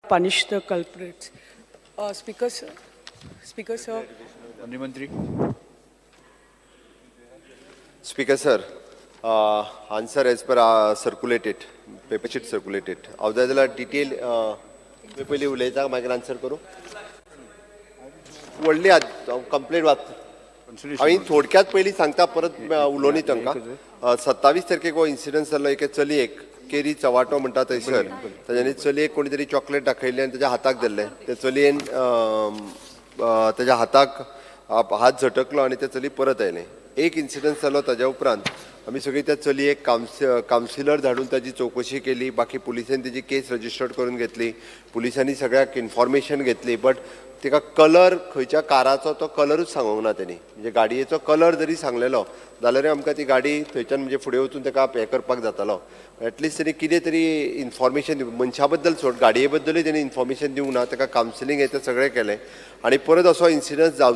Punish the culprits. Speaker sir, Speaker sir, माननीय मंत्री. Speaker sir, answer as per circulated paper sheet circulated. हांव जाय जाल्यार detail तुमी पयलीं उलयता, मागीर आन्सर करूं. व्हडली कंप्लेन वाच. हांवें थोडक्यात पयलीं सांगता, परत उलोवनी तांकां. 27 तारखेक हो इन्सिडंट जाल्लो. एके चलयेक केरी चवाटो म्हणटा थंयसर तांच्यांनी चलयेक कोणी तरी चॉकलेट दाखयल्ली आनी ताच्या हाताक धरलें. ते चलयेन ताच्या हाताक हात झटकलो आनी ते चली परत आयलें. एक इन्सिडंट जालो. ताज्या उपरांत आमी सगळी त्या चलयेक कावन्सिलर धाडून ताजी चवकशी केली. बाकी पुलिसेन ताजी केस रजिस्टर्ड करून घेतली. पुलिसांनी सगळ्याक इन्फॉर्मेशन घेतली, बट तिका कलर, खंयच्या काराचो तो कलरूच सांगूंक ना तेणी. म्हणजे गाडयेचो कलर जरी सांगलेलो जाल्यारूय आमकां ती गाडी थंयच्यान म्हणजे फुडें वचून ताका हें करपाक जातालो. एटलिस्ट तेणी कितें तरी इन्फॉर्मेशन, मनशा बद्दल सोड, गाडये बद्दलूय तेणी इन्फॉर्मेशन दिवंक ना. ताका कावन्सिलींग हें तें सगळें केलें आनी परत असो इन्सिडंट जावचो